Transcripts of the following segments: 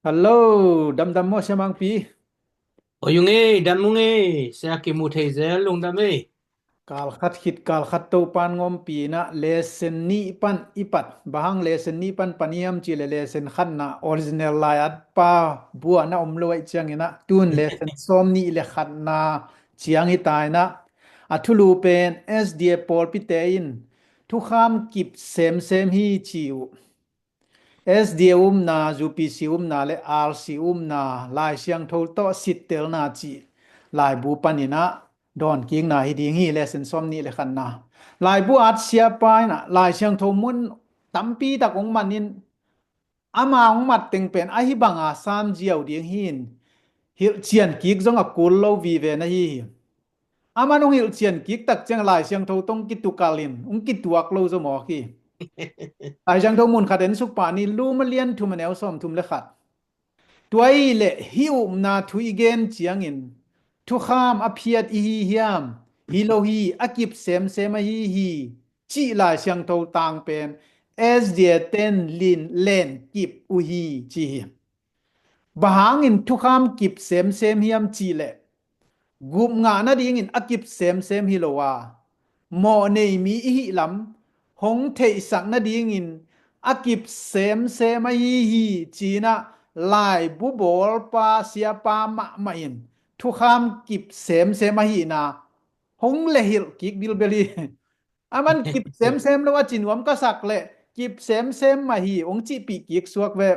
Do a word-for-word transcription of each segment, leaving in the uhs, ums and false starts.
Hello, damdam maw Sia Mangpi? Oi ung ei, dam ung ei, sia kimu thei zel, lungdam ei. Kalkhat khit kalkhat Topan ngawmpi inah lesson nih pan i pat. Bang hang lesson nih pan pan hiam cih leh lesson khatna original lai-at pa buana om lo ahih cianginah tun lesson sawm nih le khatna ciang hi ta inah, a thulu pen S D A pawlpite in thukham kip semsem hi ci uh. S D A umna, U P C umna le R C umna, Lai Siangtho tawh sittelna cih laibu paninah dawnkikna hi ding hi, lesson sawm nih le khatna. Laibu at siapa inah Lai Siangtho mun tampi tak hong manin, ama hong mat teng pen ahi banga san ziau ding hi in, hilhcian kik zong a kul lo vive na hi hi. Aman hong hilhcian kik tak ciang Lai Siangtho tawh hong kitukalin hong kituak lo zaw mawk hi. Lai Siangtho mun khat en suk pah ni, Lum a lian thum a neu sawm thum le khat. Tua ahih leh hih upna thu i gen ciangin thukham a phiat i hi hiam? Hi lo hi, a kip semsem ahi hi, cih Lai Siangtho tang pen S D A ten lin len kip uh hi ci hi. Bang hangin thukham kip semsem hiam cih leh gup ngah nadingin a kip semsem hi lo a, mawhnei mi i hih lam hong theihsak nadingin a kip semsem ahi hi, ci-inah laibu bawlpa siapa mahmah in thukham kip semsem ahihna hong lehhilh kik bilbel hi. Aman kip semsem lo a ci nuam ka sak leh kip semsem mah hi hong cihpih kik suak ve.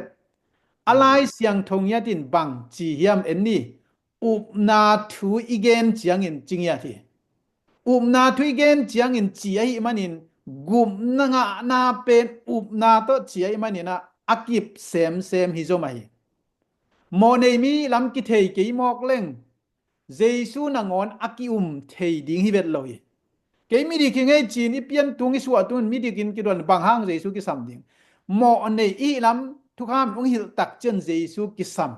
A Lai Siangtho ngiat in bang ci hiam en ni. Upna thu i gen ciangin ci ngiat hi. Upna thu i gen ciangin ci ahih manin gupna ngahna pen upna tawh ci ahih maninah a kip semsem hi zaw mah hi. Mawhnei mi lam kithei kei mawk leng Jesu nangawn a ki-um thei ding hi vet lo hi. Kei midik hi ngei ci-in i piantung i suahtung in midik in kidon bang hang Jesu kisam ding. Mawhnei i hih lam thukham hong hilh tak ciang Jesu kisam.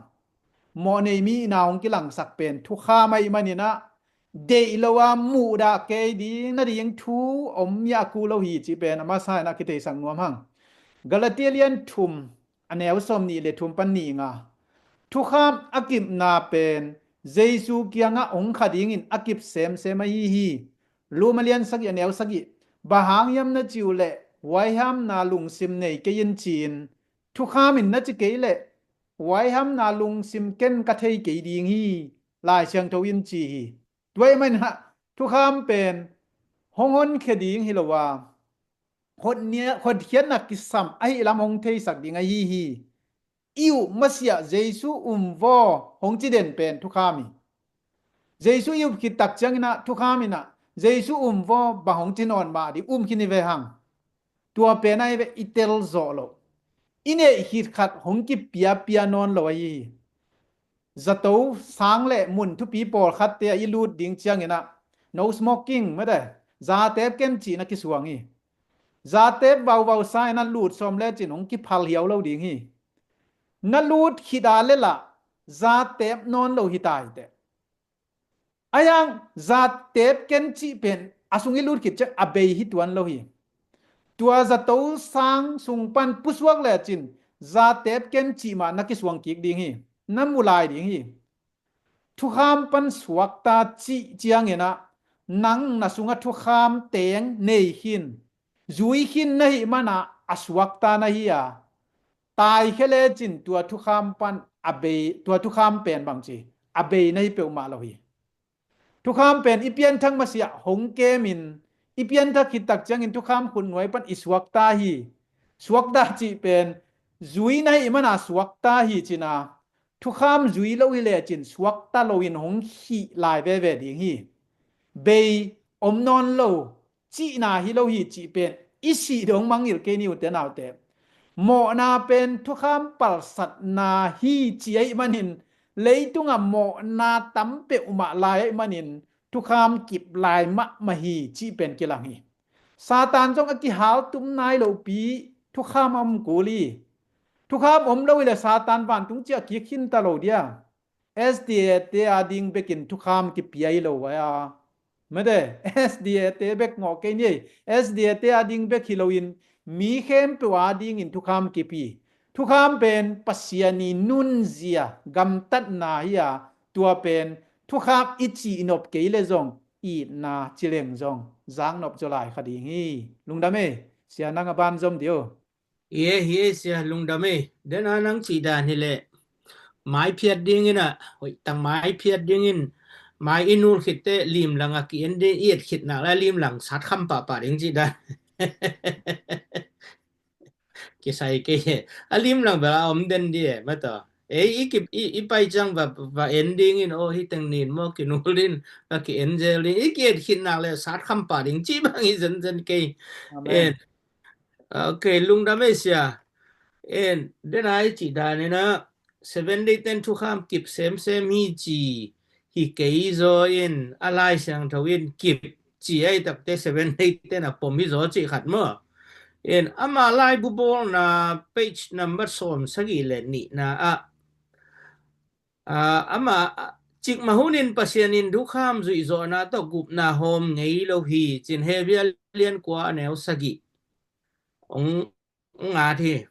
Mawhnei mi i na hong kilangsak pen thukham ahih maninah deih lo a muhdah kei ding nading thu om hiah a kul lo hi cih pen a masa inah kitheisak nuam hang. Galati lian thum a neu sawm nih le thum pan nih nga. Thukham a kipna pen Jesu kiangah hong kha dingin a kip semsem ahi hi. Lum a lian sagih a neu sagih. Bang hang hiam na cih uh leh huaihamna lungsim nei kei in ci-in, thukham in na ci kei leh huaihamna lungsim ken ka thei kei ding hi, Lai Siangtho in ci hi. Tua ahih maninah thukham pen hong honkhia ding hi lo a, hotkhiatna kisam ahih lam hong theisak ding ahi hi. I up masiah Jesu um vaw hong ci den pen thukham hi. Jesu i up khit tak cianginah thukham inah Jesu um vaw bang hong ci nawn mah ding, um khin hi ve hang. Tua pen ahi ve i tel zawh loh, i neih khit khat hong kipiapia nawn lo ahi hi. Zato sang le mun thupi pawlkhatte ah i lut ding cianginah no smoking mete, zatep ken cihna kisuang hi. Zatep vauvau sa inah lut sawm lecin hong kiphal hiau lo ding hi. Na lut khit a lelah zatep nawn lo hi ta hi teh. Ahi hang zatep ken cih pen a sung i lut khit ciang a bei hi tuan lo hi. Tua zato sang sung pan pusuak lecin zatep ken cih mah na kisuang kik ding hi. Na mu lai ding hi. Thukham pan suakta cih cianginah nang na sungah thukham teng nei khin, zui khin na hih manah a suakta na hi a, taikhia lecin tua thukham pan a bei, tua thukham pen bangci a bei na hi peuhmah lo hi. Thukham pen i pianthak masiah hong kemin i pianthak khit tak ciangin thukham khutnuai pan i suakta hi. Suakta cih pen zui na hih mana suakta hi cina, thukham zui lo hi lecin suakta loin hong khih lai veve ding hi. Bei om nawn lo cihna hi lo hi cih pen i sih dong mangngilh kei ni ute naute. Mawhna pen thukham palsatna hi ci ahih manin, leitungah mawhna tam peuhmah lai ahih manin thukham kip lai mahmah hi cih pen kilang hi. Satan zong a kihal tum nai lopi thukham a om kul hi. Thukham om lo hileh Satan vantung ciah kik khinta lo dia. S D A te a ding bekin thukham kipia hi lo a. Mete, S D A te bek ngawh kei ni ei. S D A te a ding bek hi loin mi khempeuh a dingin thukham kip hi. Thukham pen Pasian i nunzia gamtatna hi a, tua pen thukham i cih nop kei le zong itna cileng zong zaknop zaw lai kha ding hi. Lungdam ei, sia nang a ban zom dih o. Hi e, hi e, sia lungdam ei. Dena nang cih dan hi leh mai phiat dingin a, hoih tang mai phiat dingin, mai i nul khitte limlang a ki-en ding, i et khit nak le limlang sat kham pahpah ding cih dan. Kisai kei he. A limlang bel a om den dih e, mataw. Ei, i kip, i, i pai ciang va, va en dingin, aw, hi teng nin maw, kinul in, va ki-en zel ding. I ki-et khit nak le sat kham pah ding cih bang hi zenzen kei. Amen. En. Ok, lungdam ei sia. En, dena i cih dan in a, Seven Day ten thukham kip semsem hi ci hi kei zaw in, a Lai Siangtho in kip ci ei takte Seven Day ten a pom hi zaw cih khat maw. En, ama laibu bawlna page number sawm sagih le nihna ah, ah, ama, ah, cikmah hunin Pasian in thukham zuih zawhna tawh gupna hawm ngei lo hi, ci-in Hebru lian kua a neu sagih hong, hong at hi.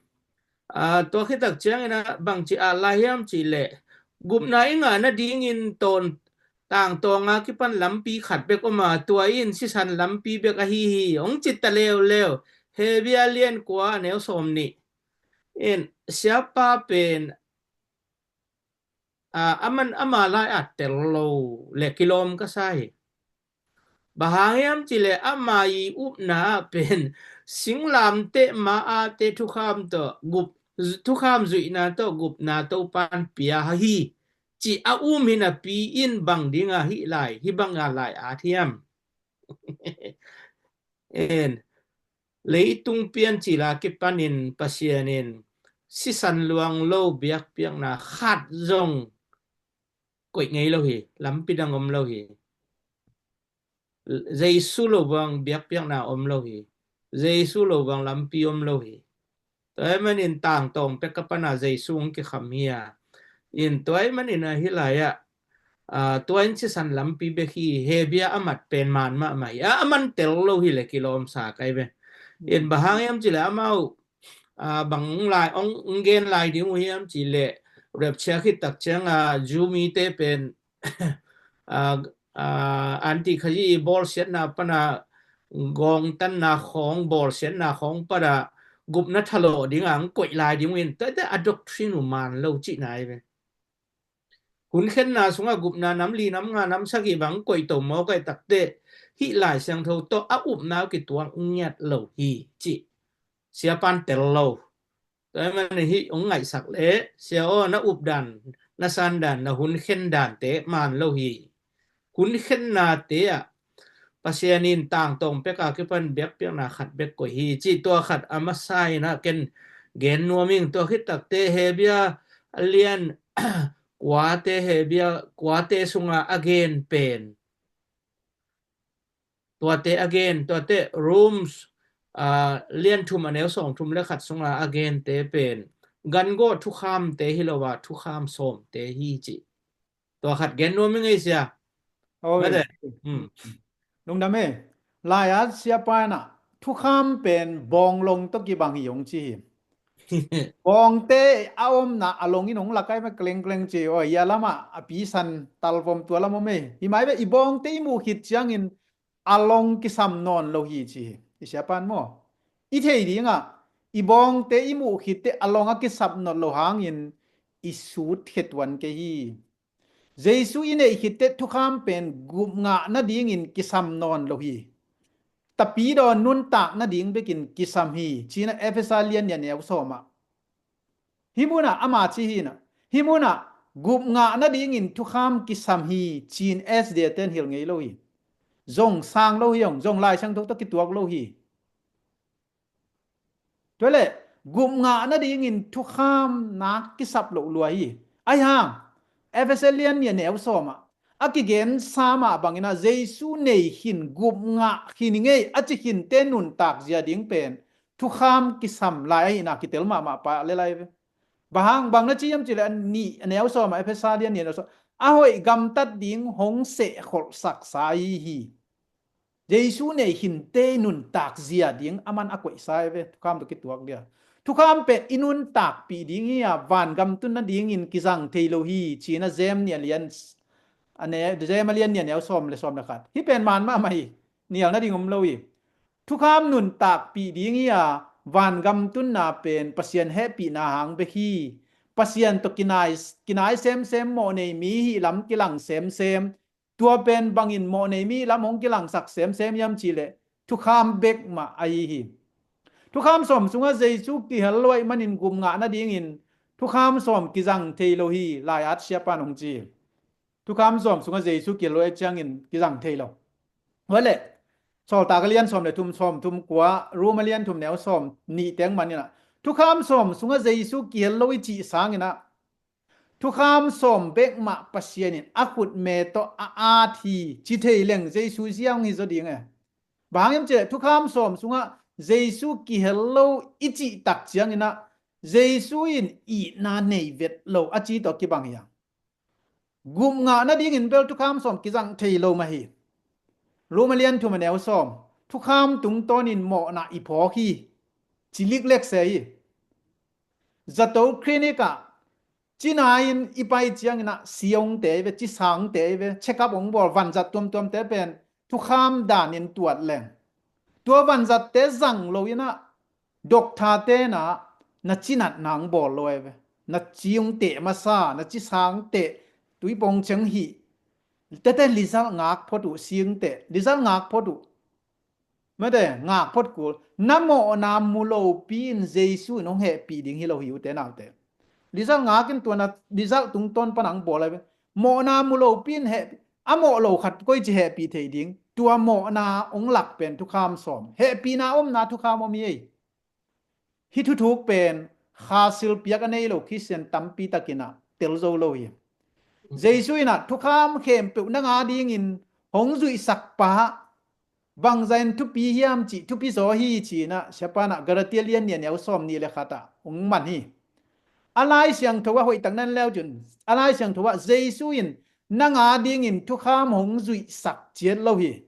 Ah, tua khit tak ciangin a bangci at lai hiam cih leh, gupna i ngah nadingin tawn, tangtawng a kipan lampi khat bek om a, tua in sisan lampi bek ahi hi, hong ci ta leuleu. Hebru lian kua a neu sawm nih. En, siapa pen, ah, aman ama lai at tel lo le kilawm ka sa hi. Bang hang hiam cih leh ama i upna ah pen singlamteh ma-ate thukham tawh gup, thukham zuihna tawh gupna Topan pia hi, ci a um hi napi in bang dinga hih lai, hih banga lai at hiam? En, leitung piancil a kipanin Pasian in sisan luang lo biakpiakna khat zong koih ngei lo hi, lampi dang om lo hi. Jesu lo bang biakpiakna om lo hi. Jesu lo bang lampi om lo hi. Tua ahih manin tangtawng pek a pana Jesu hong kikham hi a. In tua ahih manin a hih lai ah, ah, tua in sisan lampi bek hi, Hebru a mat pen man mahmah hi. A, a man tel lo hi le kilawm sa kai ve. In bang hang hiam cih leh amau, ah, bang lai, hong, hong gen lai ding uh hiam cih leh rapture khit tak ciang a, Jew mite pen, ah, ah, anti khazi bawlsiatna pana gawngtanna khawng, bawlsiatna khawng pana gupna thalawh ding a hong koih lai ding uh in, tua te a doctrine uh man lo cihna hi ve. Hunkhenna sungah gupna nam li, nam nga, nam sagih bang koih to maw kai takte, hih Lai Siangtho tawh a upna uh kituak ngiat lo hi cih siapan tel lo. Tua ahih manin hih hong ngaihsak leh, sia aw, na updan, na sandan, na hunkhen dante man lo hi. Hunkhenna te ah Pasian in tangtawng pek a kipan biakpiakna khat bek koih hi, cih tua khat a masa in a ken gen nuam ing. Tua khit takte Hebru a lian kuate, Hebru kuate sunga a gen pen, tuate a gen, tuate Rome, ah, lian thum a neu sawm thum le khat sunga a gente pen gangawh thukhamte hi lo a, thukham sawmte hi cih. Tua khat gen nuam ing ei sia. Oi. Mate. Hmm. Lungdam e. Lai-at siapa in a thukham pen bawng long tawh kibang hi hong ci hi. Bawngte a omna a long in hong lak ai mah klengkleng ci. Oi, a lamah a pisan talvom tua lam om e. Hi mai ve, i bawngte i muh khit ciangin a long kisam nawn lo hi ci hi. I siapan maw, i thei dingah i bawngte i muh khitte a long a kisap nawn lo hangin i sut khetuan kei hi. Jesu i neih khitte thukham pen gup ngah nadingin kisam nawn lo hi. Tapidaw nuntak nading bekin kisam hi, ci-in a Efesa lian nih a neu sawmah. Hih munah ama ci hi-in a, hih munah gup ngah nadingin thukham kisam hi, ci-in S D A ten hilh ngei lo hi. Zong sang lo hi hong, zong Lai Siangtho tawh kituak lo hi. Tua leh, gup ngah nadingin thukham nak kisap loh lua hi. Ahi hang, Efesa lian nih a neu sawmah a kigensa mah bangin a Jesu nei khin, gup ngah khin hi ngei a ci khinte nuntak zia ding pen thukham kisam lai ahihna kitel mahmah pah le lai ve. Bang hang, bang na ci hiam cih leh a nih a neu sawmah, Efesa lian nih a neu sawm, a hoih gamtat ding hong sehkholhsaksa hi hi. Jesu nei khinte nuntak zia ding aman a koihsa hi ve, thukham tawh kituak dia. Thukham pen i nuntakpih ding hi a, vangam tun nadingin kizang thei lo hi, ci-in a James nih a lian, a ne, James a lian nih a neu sawm le sawm le khat. Hih pen man mahmah hi, nial nading om lo hi. Thukham nuntakpih ding hi a, vangam tunna pen Pasian hehpihna hang bek hi. Pasian tawh kinai, kinai semsem, mawhnei mi hih lam kilang semsem. Tua pen bangin mawhnei mi lam hong kilangsak semsem hiam cih leh thukham bek mah ahi hi. Thukham sawm sungah Jesu kihel lo ahih manin gupngah nadingin thukham sawm kizang thei lo hi, lai-at siapa'n hong ci. Thukham sawm sungah Jesu kihel lo ahih ciangin kizang thei lo. Tua leh, Sawltak a lian sawm le thum, sawm thum kua, Rom a lian thum neu sawm nih teng man in ah, thukham sawm sungah Jesu kihel lo i cih sangin ah, thukham sawm bek mah Pasian in a khutme tawh a at hi, ci thei leng Jesu zia hong hi zaw ding e. Bang hang hiam cih leh thukham sawm sungah Jesu kihel lo i cih tak ciangin ah, Jesu in itna nei vet lo a ci tawh kibang hi a. Gupngah nadingin bel thukham sawm kizang thei lo mah hi. Rom a lian thum a neu sawm, thukham tungtawnin mawhna i phawk hi, ci liklek se hi. Zato clinic ah, cina in i pai ciangin ah, si hong tei ve, ci sang tei ve, check up hong bawl, vanzat tuamtuamte pen thukham danin tuat leng. Tua vanzatte zang lo in ah, doctor te'n ah, na cinat nang bawl lo ai ve. Na ci hong teh masa, na ci sang teh, tuipawng ciang hih. Tete result ngak phot uh, sing teh, result ngak phot uh. Mate, ngak phot kul. Na mawhna mu lopi in Jesu in hong hehpih ding hi lo hi, ute naute. Result ngak in tua na result tungtawn pan hong bawl ai ve. Mawhna mu lopi in heh, a mawh lo khat koi ci hehpih thei ding. Tua mawhna hong lak pen thukham sawm. Hehpihna omna thukham om hi ei. Hih thuthuk pen khasil piak a nei lo Khristian tampi takin ah tel zo lo hi. Jesu in ah thukham khempeuh nang a dingin hong zuihsak pa, bangzah in thupi hiam cih thupi zaw hi, ci-in ah siapa'n ah Galatia lian nih a neu sawm nih le khat ah hong man hi. A Lai Siangtho ah hoihtak na en le uh cin, a Lai Siangtho ah Jesu in nang a dingin thukham hong zuihsak ciat lo hi.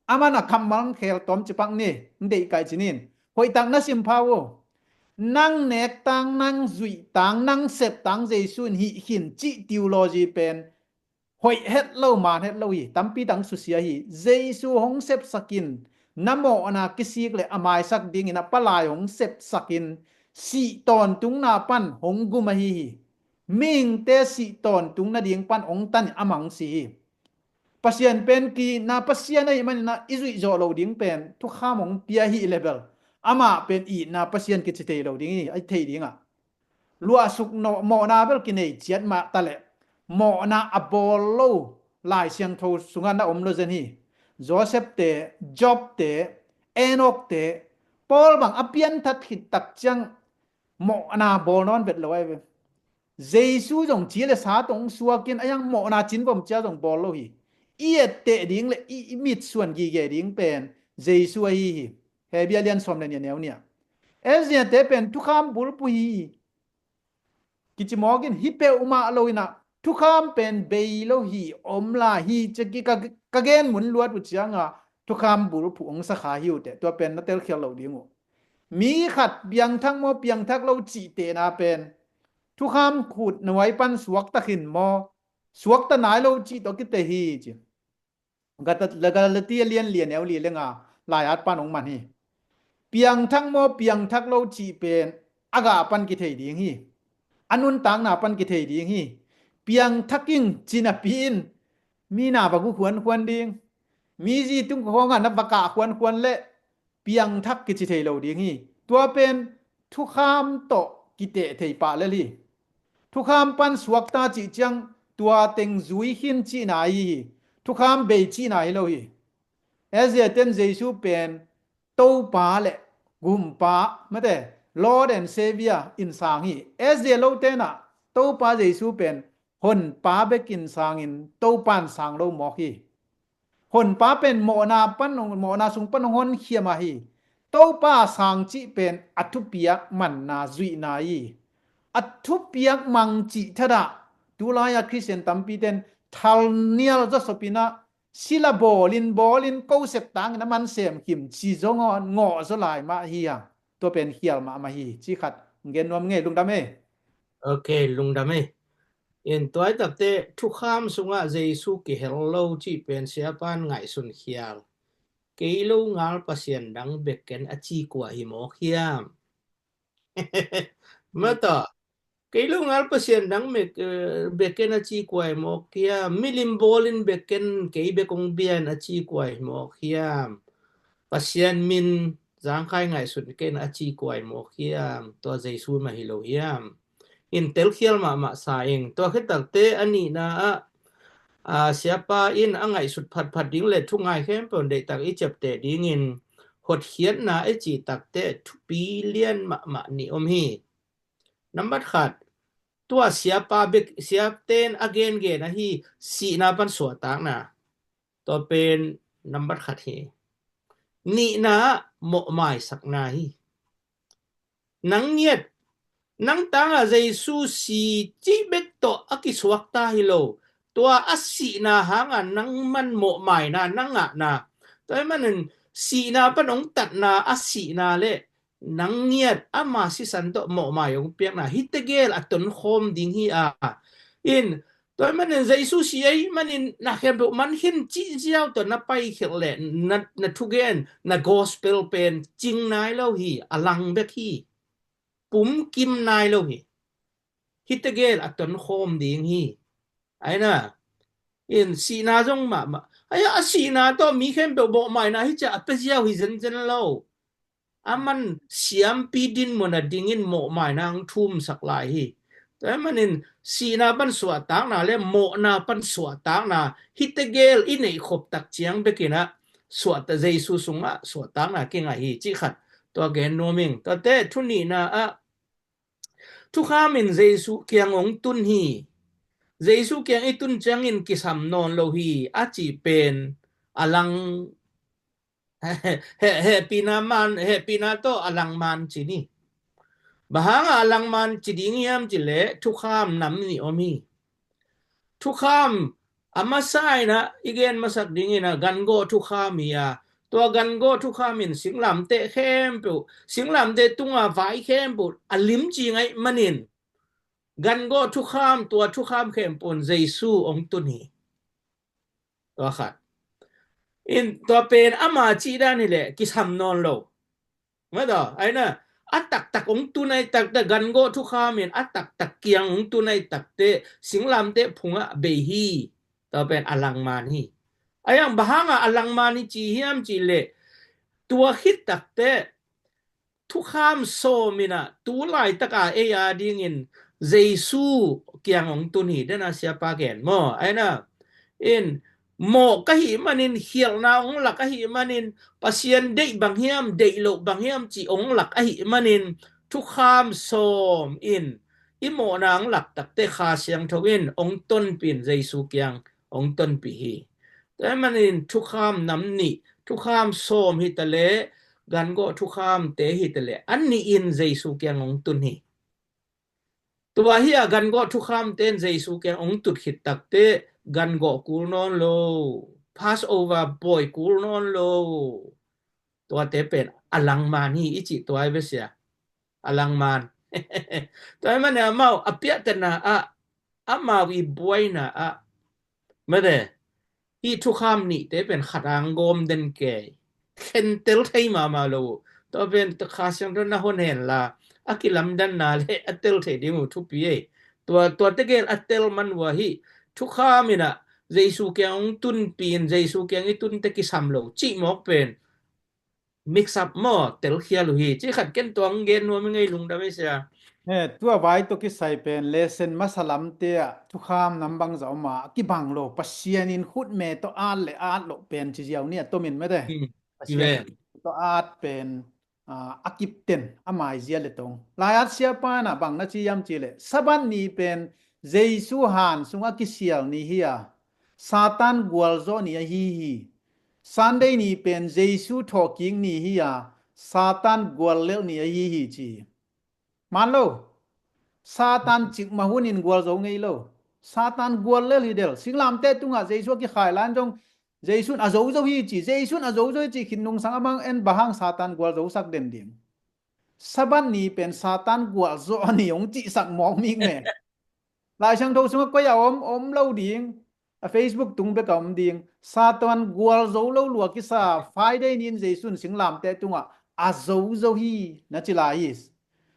Aman a kammal khel tawm ci pak ni, hong deih kai ci nin. Hoihtak na sim pha uh. Nang nek tang, nang zuih tang, nang sep tang Jesu in hih khin cih theology pen hoih het lo, man het lo hi, tampi tang susia hi. Jesu hong sepsak in, na mawhna kisik le a maisak dingin a palai hong sepsak in, sih tawntungna pan hong gum ahi hi. Mihingte sih tawntung nading pan hong tan in amah hong si hi. Pasian pen ki-itna Pasian ahih manin ah i zuih zawh loh ding pen thukham hong pia hi leh bel, amah pen itna Pasian kici thei lo ding hi, a thei ding ah. Luahsuk nawh, mawhna bel kinei ciat mah ta leh, mawhna a bawl lo Lai Siangtho sungah na om lo zen hi. Joseph te, Job te, Enoch te, Paul bang a pianthak khit tak ciang mawhna bawl nawn vet lo ai ve. Jesu zong ci le sa tawh hong suak in, a hiang mawhna cinvom cia zong bawl lo hi. I etteh ding le i, i mitsuan gige ding pen Jesu ahi hi. Hebru a lian sawm le nih a neu nih ah. Ezra te pen thukham bulphuh hi. Kici mawk in, hi peuhmah lo in ah, thukham pen bei lo hi, om lai hi, ci-a ki ka, ka gen mun luat uh ciang a, thukham bulphuh hong sa kha hi uh teh, tua pen na telkhial lo ding uh. Mi khat piangthak maw, piangthak lo cihtehna pen thukham khut nuai pan suakta khin maw, suakta nai lo cih tawh kiteh hi ci. Gata-, Galatia lian li a neu li le nga, lai-at pan hong man hi. Piangthak maw, piangthak lo cih pen a gah pan kithei ding hi. A nuntakna pan kithei ding hi. Piangthak ing ci napi in, mi na va gu khuankhuan ding, mi zi tung khawng ah na va kah khuankhuan leh, piangthak kici thei lo ding hi. Tua pen thukham tawh kiteh thei pah lel hi. Thukham pan suakta cih ciang tua teng zui khin cihna ahi hi. Thukham bei cihna hi lo hi. Ezra ten Jesu pen Topa le Gumpa, mate, Lord and Savior in sang hi. Ezra lo ten ah Topa Jesu pen Honpa bek in sangin Topa in sang lo mawk hi. Honpa pen mawhna pan, mawhna sung pan hong honkhiam ahi. Topa sang cih pen a thupiak manna zuihna hi. A thupiak mang cih thadah, tulai a Khristian tampi ten thalnial zawsop in ah, sila bawlin, bawlin, ko sep tangin a man sem khim ci zaw ngawh, ngawh zaw lai mah hi a. Tua pen khial mahmah hi, ci khat gen nuam ngei, lungdam ei. Ok, lungdam ei. In tuai takte thukham sungah Jesu kihel lo cih pen siapan ngaihsun khial. Kei lo ngal pasian dang bek ken a ci kua hi mawk hiam? Mata, kei lo ngal pasian dang mek, eh, bek ken a ci kua hi mawk hiam? Milim bawlin bek ken kei bek ong bian a ci kua hi mawk hiam? Pasian min zangkhai ngaihsun ken a ci kua hi mawk hiam? Tua Jesu mah hi lo hiam? In telkhial mahmah sa ing. Tua khit takte a nihna ah, a, siapa in a ngaihsut phatphat ding le thungai khempeuh deihtak i ciapteh dingin hotkhiatna i cih takte thupi lian mahmah nih om hi. Nambat khat, tua siapa bek, siaten a gengen ahi sihna pan suahtakna. Tua pen nambat khat hi. Nihna, mawhmaisakna hi. Nang ngiat, nang tanga Jesu si cih bek tawh a kisuakta hi lo. Tua a sihna hanga nang man mawhmaina, nang ngahna. Tua hi manin sihna pan ong tatna, a sihna le nang ngiat ama sisan tawh mawhmai ong piakna hi tegel a tonkhawm ding hi a. In, tua hi manin Jesu si ahi manin na khempeuh man khin cih ziau tawh na paikhiat le na, na thugen, na gospel pen cing nai lo hi, a lang bek hi. Pumkim nai lo hi. Hi tegel a tonkhawm ding hi. Aina, in sihna zong mahmah. Aia, a sihna tawh mi khempeuh mawhmaina hi cia a pia ziau hi zenzen lo. A man siampi din muna dingin mawhmaina ang thumsak lai hi. Tua hi manin sihna pan suahtakna le mawhna pan suahtakna hi tegel i neih khop tak ciang bekin ah suahta Jesu sungah suahtakna kingah hi cih khat tua gen nuam ing. Tuate thunihna ah thukham in Jesu kiang ong tun hi. Jesu kiang i tun ciangin kisam nawn lo hi a cih pen a lang he, he, hehpihna man, hehpihna tawh a langman ci ni. Bang hanga a langman ci ding hiam cih leh thukham nam nih om hi. Thukham a masa in ah i gen masak dingin ah gangawh thukham hi a, tua gangawh thukham in singlamteh khempeuh, singlamteh tunga vai khempeuh a limci ngaih manin gangawh thukham, tua thukham khempeuh in Jesu ong tun hi. Tua khat. In tua pen ama cih dan hi leh kisam nawn lo. Mata, aina, a taktak ong tun ahi takte, gangawh thukham in a taktak kiang ong tun ahi takte singlamteh phungah bei hi. Tua pen a langman hi. Aia, bang hanga a langman hi ci hiam cih leh tua khit takte thukham sawm in ah tu laitaka ei a dingin Jesu kiang ong tun hi, dena siapa gen maw? Aina, in mawh ka hih manin, khialhna ong lak ahih manin, Pasian deih bang hiam, deih loh bang hiam cih ong lak ahih manin, thukham sawm in i mawhna ong lak takte Kha Siangtho in ong tonpih in Jesu kiang ong tonpih hi. Tua hi manin thukham nam nih, thukham sawm hi taleh, gangawh thukhamte hi taleh, a nih in Jesu kiang ong tun hi. Tua hi a gangawh thukhamte in Jesu kiang ong tut khit takte gangawh kul nawn lo. Passover buai kul nawn lo. Tuate pen a langman hi i cih tua hi ve sia. A langman. Tua hi manin amau a piahtana ah, amau i buaina ah, mate, hih thukham nihte pen khat ang gawm den kei. Khentel thei mahmah lo. Tua pen Kha Siangtho na hon hen la, a kilamdanna le a tel thei ding uh thupi ei. Tua, tua tegel a tel man uh a hih thukham in ah Jesu kiang ong tunpih in, Jesu kiang i tunte kisam lo cih mawk pen mix up maw, telkhial uh hi. Cih khat ken tua ong gen nuam i ngei, lungdam ei sia. He, tua vai tawh kisai pen lesson masa lamte ah thukham nam bangzah om a, a kibang lo, Pasian in khutme tawh at le at loh pen ci ziau ni a tomin mate. Hmm. Pasian tawh at pen, ah, a kipten a maizia le tong. Lai-at siapa in ah bang na ci hiam cih leh Sabbath ni pen Jesu han sungah kisial ni hi a, Satan gualzawh ni ahi hi. Sunday ni pen Jesu thawhkik ni hi a, Satan guallelh ni ahi hi ci. Man lo. Satan cikmah hunin gualzo ngei lo. Satan guallelh hi del. Singlamteh tungah Jesu a kikhai lai-in zong Jesu in a zo zo hi ci. Jesu in a zo zo hi ci khit nungsang a bang en, bang hang Satan gualzosak den ding? Sabbath ni pen Satan gualzawh ni hong cihsak mawk mikmek. Lai Siangtho sungah koi a om, om lo ding. A Facebook tung bek a om ding. Satan gualzo lo lua kisa Friday ni-in Jesu in singlamteh tungah a zo zo hi na ci lai hi.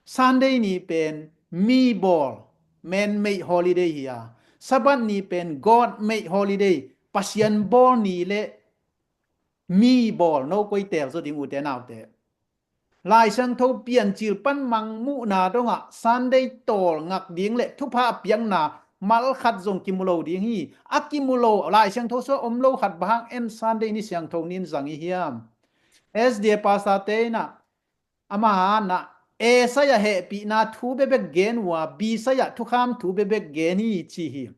Sunday ni pen mi bawl, man-made holiday hi a. Sabbath ni pen God-made holiday, Pasian bawl ni le mi bawl, no koi teel zaw ding ute naute. Lai Siangtho Piancil pan mangmuhna dongah Sunday tawlngak ding le thupha a piakna mal khat zong kimu lo ding hi. A kimu lo, Lai Siangtho sungah om lo khat bang hang en Sunday ni siangtho ni-in zang i hiam? S D A pastor te in ah, amah in ah, A side ah hehpihna thu bekbek gen uh a, B side ah thukham thu bekbek gen hi ci hi.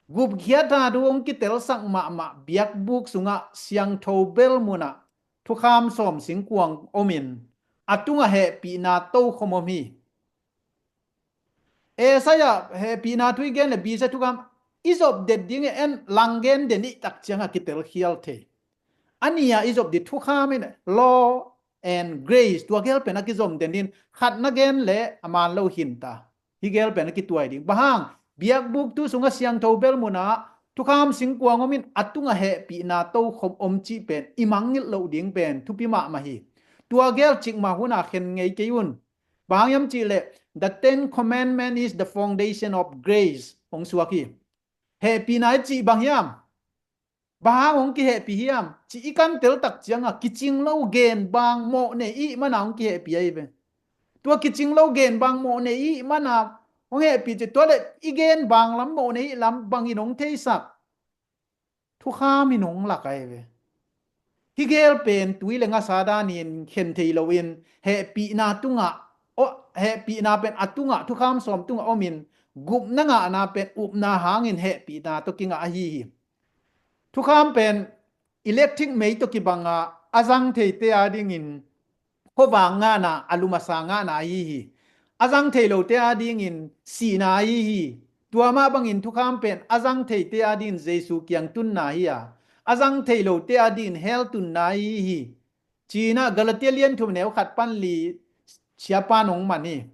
Gupkhiatna thu hong kitelsak mahmah biakbuk sungah siangtho bel munah thukham sawm singkuang omin, a tungah hehpihna tokhom om hi. A side ah hehpihna thu i gen le B side thukham i zop den ding en lang gen den i tak ciangah kitelkhial thei. A ni-a i zop ding thukham in law and grace, tua gel pen a kizom den ding, khat na gen le a man lo hi ta. Hih gel pen a kituai ding. Bang hang, biakbuk thu sungah siangtho bel munah thukham singkuang omin a tungah hehpihna tokhom om cih pen i mangngilh loh ding pen thupi mahmah hi. Tua gel cikmah hun a khen ngei kei un. Bang hang hiam cih leh, the Ten Commandment is the foundation of grace, hong suak hi. Hehpihna i cih bang hiam? Bang hang hong kihehpih hiam cih i kantel tak ciangah kicing lo gen bang mawh nei i hih mana hong kihehpih ahi ve. Tua kicing lo gen bang mawh nei i hih mana hong hehpih ci, tua le i gen bang lam mawh nei i hih lam bangin hong theisak, thukham in hong lak ahi ve. Hih gel pen tui le ngasa danin khen thei loin hehpihna tungah, aw, hehpihna pen a tungah, thukham sawm tungah omin gupna ngahna pen upna hangin hehpihna tawh kingah ahi hi. Thukham pen electric mei tawh kibanga a zang theite a dingin khuavak ngahna, a lum a sa ngahna ahi hi. A zang thei lote a dingin sihna ahi hi. Tua mah bangin thukham pen a zang theite a dingin Jesu kiang tunna hi a, a zang thei lote a dingin hell tunna ahi hi. Ci-in ah Galatia lian thum neu khat pan li siapan hong man hi.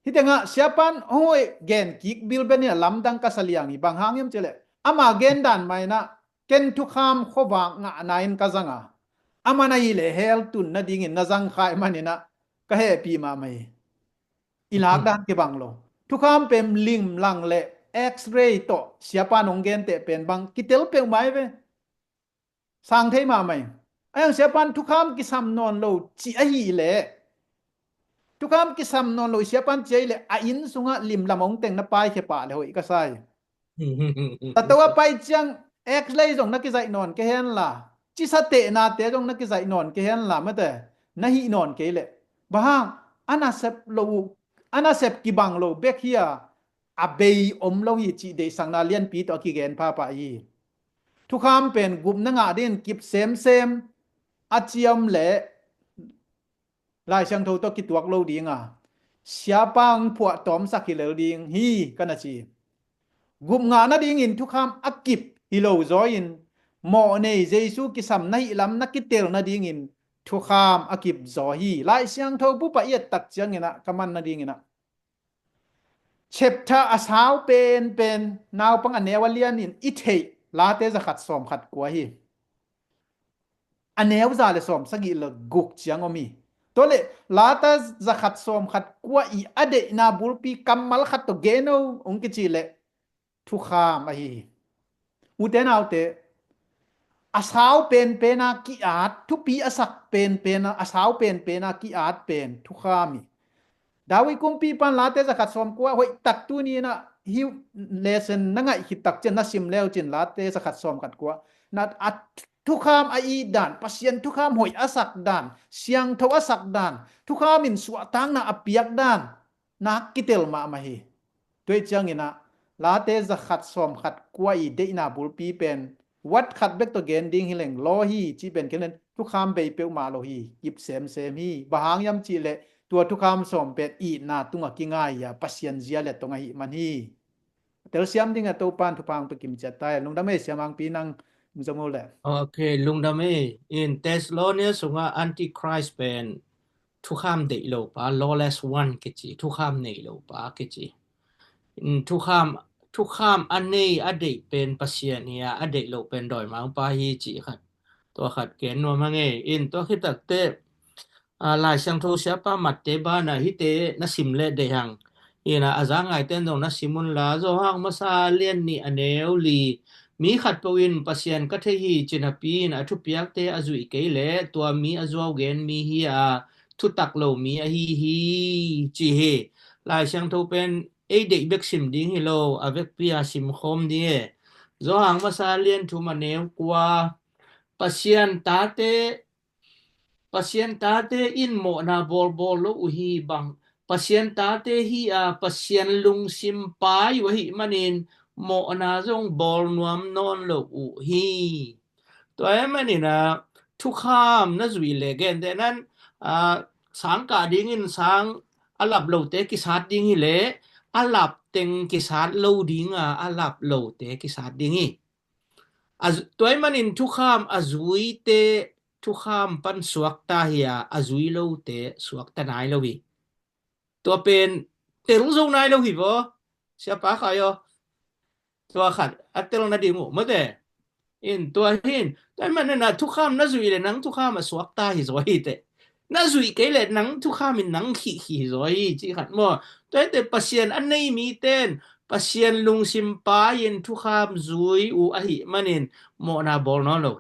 Hih tengah siapan hong hoih gen kik bilbel in a lamdang ka sa liang hi. Bang hang hiam cih leh, ama gen dan mah in ah ken thukham khuavak ngahna in ka zang a, a man ahih leh hell tun nadingin na zang kha ahih manin ah ka hehpih mahmah hi. I lak dan kibang lo. Thukham pen limlang le X-ray tawh siapan hong genteh pen bang kitel peuhmah hi ve. Sang thei mahmah hi. A hiang siapan thukham kisam nawn lo cih ahih leh, thukham kisam nawn lo siapan cih ahih leh, a inn sungah limlam hong teng na paikhia pah le hoih ka sa hi. Tato a pai ciang X-ray zong na kizaih nawn kei henla, cisa tehnate zong na kizaih nawn kei henla, mate, na hih nawn kei leh, bang hang, a nasep lo uh, a nasep kibang lo bek hi a, a bei om lo hi cih deihsakna lianpi tawh a kigen phapah hi. Thukham pen gupna ngah dingin kip semsem a ciam leh Lai Siangtho tawh kituak lo ding a, siapa hong phuahtawmsak hi lel ding hi, ka na ci. Gup ngah nadingin thukham a kip hi lo zaw in, mawh nei Jesu kisam na hih lam na kitel nadingin thukham a kip zaw hi. Lai Siangtho bup a i et tak ciangin ah ka man nadingin ah, chapter a sau penpen, naupang a neu a lianin i theih Late zakhat sawmkhat kua hi. A neu za le sawmsagih le guk ciang om hi. Tua leh Late zakhat sawmkhat kua i a deihna bulpi kammal khat tawh gen o hong kici leh thukham ahi hi. Ute naute, a sau penpena ki-at, thupi a sak penpena, a sau penpena ki-at pen thukham hi. David kumpipan Late zakhat sawmkua hoih tak tuni in ah hih lesson na ngaih khit tak ciang na sim leu cin Late zakhat sawmkhat kua na a thukham a it dan, Pasian thukham hoih a sak dan, siangtho a sak dan, thukham in suahtakna a piak dan nak kitel mahmah hi. Tua hi ciangin ah Late zakhat sawmkhat kua i deihna bulpi pen wat khat bek tawh gen ding hi leng law hi cih pen kei leng thukham bei peuhmah lo hi, kip semsem hi. Bang hang hiam cih leh tua thukham sawm pen itna tungah kingai a, Pasian zia le tong ahih man hi. Telsiam dingah Topan thupha hong pia kimciat ta hi. Lungdam ei, Siamangpi, nang zong uh leh. Ok, lungdam ei. In Thessalonia sungah Antichrist pen thukham deih lo pa, lawless one kici, thukham nei lo pa kici. Thukham, thukham a nei a deih pen Pasian hi a, a deih lo pen dawimangpa hi cih khat. Tua khat gen nuam hang e. In tua khit takteh, Lai Siangtho siapa Matte banah hihte na sim leh deih hang. Ina a za ngaite in zong na sim unla, Johan masa lian nih a neu li, mi khatpeuh in Pasian ka thei hi ci napi in a thupiakte a zuih kei leh tua mi a zuau gen mi hi a, thutak lo mi ahi hi ci hi. Lai Siangtho pen ei deih bek sim ding hi lo, a vekpi a sim khawm ding e. Johan masa lian thum a neu kua, Pasian tate, Pasian tate in mawhna bawlbawl lo uh hi bang. Pasian tate hi a, Pasian lungsim pai uh ahih manin mawhna zong bawl nuam nawn lo uh hi. Tua ahih manin a thukham na zuih leh gentehna in sangkah dingin sang a lap lote kisat ding hi leh a lap teng kisat lo ding a, a lap lote kisat ding hi. Tua ahih manin thukham a zuite thukham pan suakta hi a, a zui lote suakta nai lo hi. Tua pen tel zo nai lo hi vaw, siapa Khai aw. Tua khat a tel nading uh mate. In tua hin, tua ahih manin a thukham na zuih leh nang thukham a suakta hi zaw hi teh. Na zuih kei leh nang thukham in nang khihkhih hi zaw hi cih khat maw. Tua hi teh Pasian a nei mite in Pasian lungsim pai in thukham zui uh ahih manin mawhna bawl nawn lo.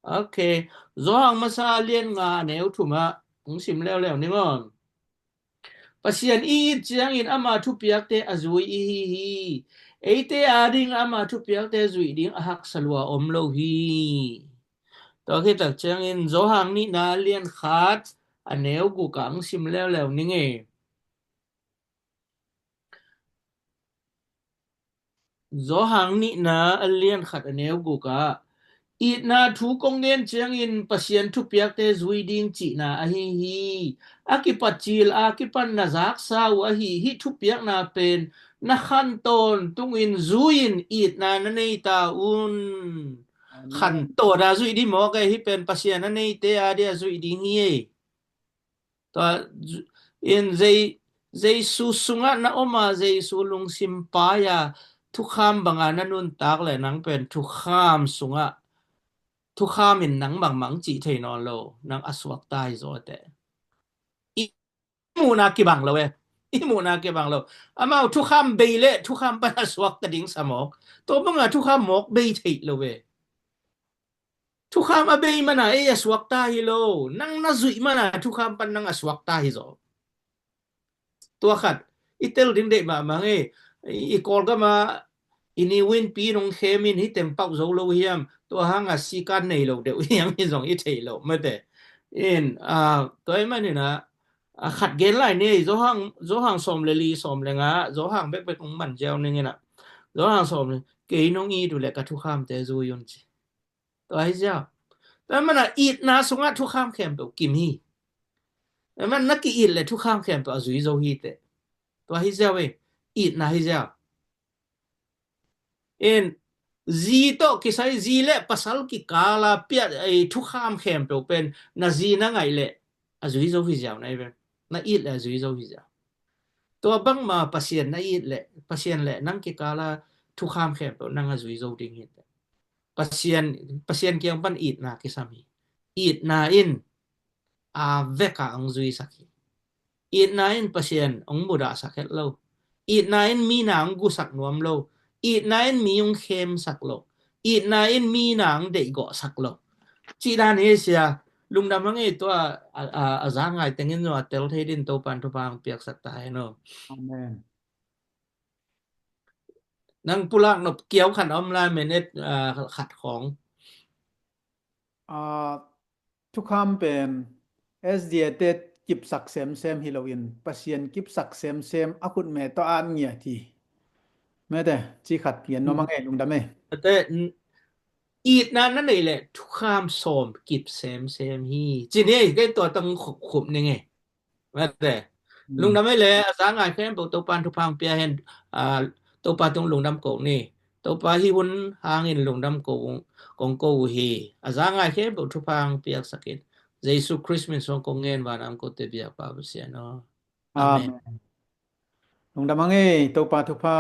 Ok. Johan masa lian nga a neu thum ah hong sim leuleu ning aw. Pasian i it ciangin ama thupiakte a zui i hi hi. Eite ading ama thupiakte zuih ding a haksa lua om lo hi. Tua khit tak ciangin Johan nihna lian khat a neu guk ah hong sim leuleu ning e. Johan nihna a lian khat a neu guk ah, itna thu kong gen ciangin Pasian thupiakte zui ding cihna ahi hi. A kipat cil a kipan na zaksa uh ahi hi. Thupiakna pen na khan tawntungin zui-in itna na nei ta un. Amen. Khan tawna zuih ding mawk e, hi pen Pasian a neite a dia zuih ding hi e. Tua in Jesu sungah na om a, Jesu lungsim pai a, thukham banga na nuntak leh nang pen thukham sungah, thukham in nang bangmah cih thei nawn lo, nang a suakta hi zaw teh. I muhna kibang lo e. I muhna kibang lo. Amau thukham bei leh thukham pan a suakta ding sa mawk. Tua banga thukham mawk bei theih lo e. Thukham a bei mana ei a suakta hi lo. Nang na zuih mana thukham pan nang a suakta hi zaw. Tua khat i tel ding deih mahmah e. I Kawlgam a i niuinpi nong khem in hi teng pauh zo lo hiam? Tua hanga sikan nei lo deuh hiam hi zong i thei lo mate. In tua ahih manin a khat gen lai ni e. Johan sawm le li, sawm le nga, Johan bekbek hong man ziau ning in a, Johan sawm le, kei nong it uh leh ka thukhamte zui un ci. Tua hi ziau. Tua mana itna sungah thukham khempeuh kim hi. Tua mana na ki-it leh thukham khempeuh a zui zo hi teh. Tua hi ziau e. Itna hi ziau. In zi tawh kisai, zi le pasal kikala piat ei thukham khempeuh pen na zi na ngaih leh a zui zo hi ziau na hi ve. Na it leh a zui zo hi ziau. Tua bangma Pasian na it leh, Pasian leh nang kikala thukham khempeuh nang a zui zo ding hi teh. Pasian, Pasian kiang pan itna kisam hi. Itna in a veka hong zuisak hi. Itna in Pasian hong mudahsak het lo. Itna in mi na hong gusak nuam lo. Itna in mi hong khemsak lo. Itna in mi na hong deihgawhsak lo. Cih dan hi sia, lungdam hang e. Tua a, a, a za ngai tengin zong a tel thei din Topan thupha hong piaksak ta hen aw. Amen. Nang pulak nop kiau khat om lai, minute khat khawng. Thukham pen S D A te kipsak semsem hi loin Pasian kipsak semsem a khutme tawh a ngiat hi. Mete, ci khat pian nuam a ngei lungdam e. Ate, itna na neih leh thukham sawm kip semsem hi. Ci ni, kei tua tang khupkhup ni ngei. Mete. Lungdam e le, a za ngai khempeuh Topan thupha hong pia hen, Topa tung lungdam ko ni. Topa hih hun hangin lungdam ko, kong ko uh hi. A za ngai khempeuh thupha hong piaksak in. Jesu Khrist min suang kong ngen, vanam kote biakpa Pasian aw. Amen. Amen. Lungdam hang ei, Topa thupha